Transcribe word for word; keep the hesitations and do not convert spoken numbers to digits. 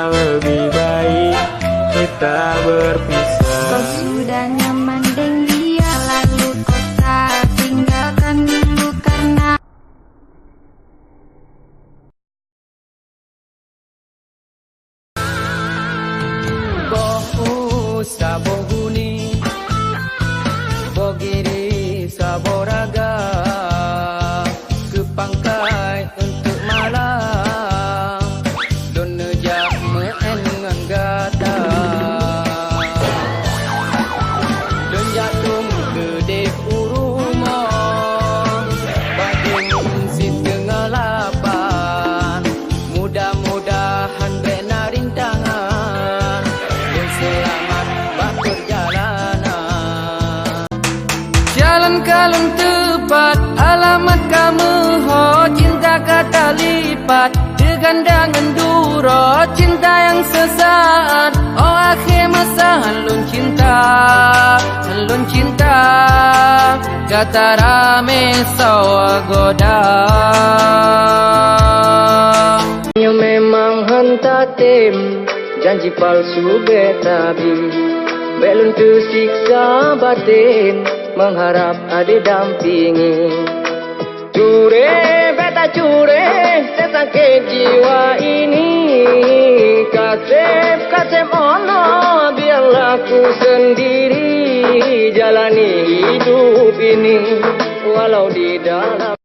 Lebih baik kita berpisah. Kau sudah nyaman deng dia, lalu kau tak tinggalkan dulu karena Boh u saboh guni, boh giri saboh raga, keu pangkai untuk malam, lôn neujak meu'en ngon gata. Lôn jak dum keudeh u rumoh, bak dum sit teungoh lapan. Mudah-mudahan bék na rintangan, lôn seulamat bak peurjalanan. Jalan ka lôn teupat, alamat ka meuho, cinta ka talipat, teuganda ngon duroe, cinta nyang seusaat. Oh akhé masa, han lôn cinta, han lôn cinta, gata ramé sawa goda. Nyoe memang han tatem, janji palsu bék tabi. Bék lôn teusiksa baten, mengharap adé dampingi. Curé, bék tacuré, sesakét jiwa ini. Kaseb, kaseb Allah, biarlah ku sendiri jalani hidup ini. Walau di dalam